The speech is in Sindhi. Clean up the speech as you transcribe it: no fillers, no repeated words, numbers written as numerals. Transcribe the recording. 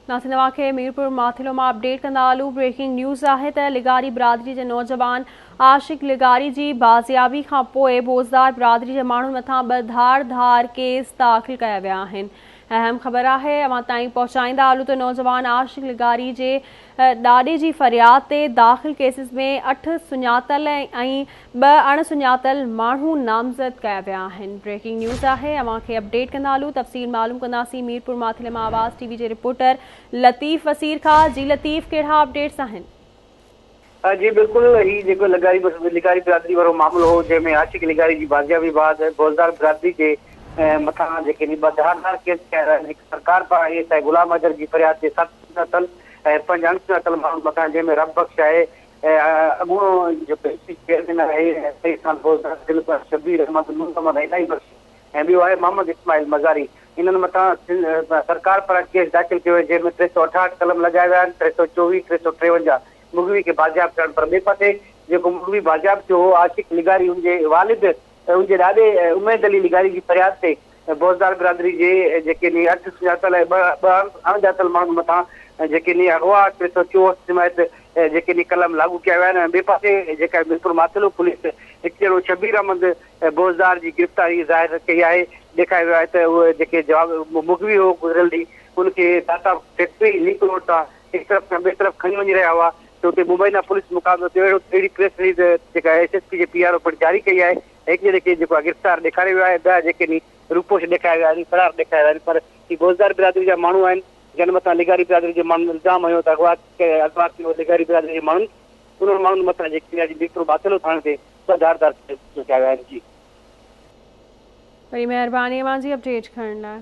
ناظرين اوهان کي ميرپور ماٿيلو مان اپڊيٽ ڪندا هلون بريڪنگ نيوز آهي ته لغاري برادري جي نوجوان عاشق لغاري جي بازيابي کان پوء بوزدار برادري جي ماڻهن مٿان ٻه ڌار ڌار ڪيس داخل ڪيا ويا آهن اهم خبر آهي اوهان تائين پهچائيندا هلون ته نوجوان عاشق لغاري جي ڏاڏي جي فرياد تي داخل ڪيسز ۾ اٺ سڃاتل ۽ ٻه اڻ سڃاتل ماڻهو نامزد ڪيا ويا آهن. بريڪنگ نيوز آهي اوهان کي اپڊيٽ ڪندا هلون تفصيل معلوم ڪنداسين ميرپور ماٿيلي مان آواز ٽي وي جي رپورٽر لطيف وسير کان جي لطيف ڪهڙا اپڊيٽس آهن. جي بلڪل هي جيڪو لغاري لغاري برادري وارو معاملو هو جنهن ۾ عاشق لغاري جي بازيابي بعد بوزدار برادري جي مٿان جيڪي ٻه ڌار ڌار ڪيس ڪيا ويا آهن هڪ سرڪار پاران اي ايس I Ghulam Haider جي فرياد تي ست سڃاتل ۽ پنج اڻ سڃاتل ماڻهن مٿان جنهن ۾ رب بخش آهي ۽ اڳوڻو جيڪو ايس سي چيئرمين آهي سعيد خان بوزدار، دلبر، شبير احمد، نور احمد ۽ الاهي بخش ۽ ٻيو آهي محمد اسماعيل مزاري انهن مٿان سرڪار پاران ڪيس داخل ڪيو ويو جنهن ۾ 368 قلم لڳايا ويا آهن 324، 353 مغوي کي بازياب ڪرڻ پر ٻئي پاسي جيڪو مغوي بازياب ٿيو هو عاشق لغاري ان جي والد ان جي ڏاڏي اميد علي لغاري جي فرياد تي بوزدار برادري جي جيڪي ني اٺ سڃاتل ۽ ٻه اڻ ڄاتل ماڻهن مٿان جيڪي ني اغوا 364 سميت جيڪي ني قلم لاڳو ڪيا ويا آهن ۽ ٻئي پاسي جيڪا ميرپور ماٿيلو پوليس هڪ ڄڻو شبير احمد بوزدار جي گرفتاري ظاهر ڪئي آهي ڏيکاريو ويو آهي ته اهو جيڪي جواب مغوي هو گذريل ڏينهن ان کي داتا فيڪٽري لنڪ روڊ تان هڪ طرف کان ٻئي طرف کڻي وڃي رهيا هئا ته اتي مبينا پوليس مقابلو ٿيو اهڙو اهڙي پريس رليز جيڪا ايس ايس پي جي پي آر او پڻ جاري ڪئي آهي هڪ ڄڻي کي جيڪو آهي گرفتار ڏيکاريو ويو آهي ٻيا جيڪي ني روپوش ڏيکاريا ويا آهن فرار ڏيکاريا ويا آهن پر هي بوزدار برادري جا ماڻهو آهن جن مٿان لغاري برادري جي ماڻهن الزام هنيو ته اغوا اغوا ڪيو لغاري برادري جي ماڻهن انهن ماڻهن مٿان جيڪي اڄ ميرپور ماٿيلو ٿاڻي تي ٻه ڌار ڌار ڪيس ڪيا ويا آهن جي. وڏي مهرباني اوهان جي اپڊيٽ ڪرڻ لاء.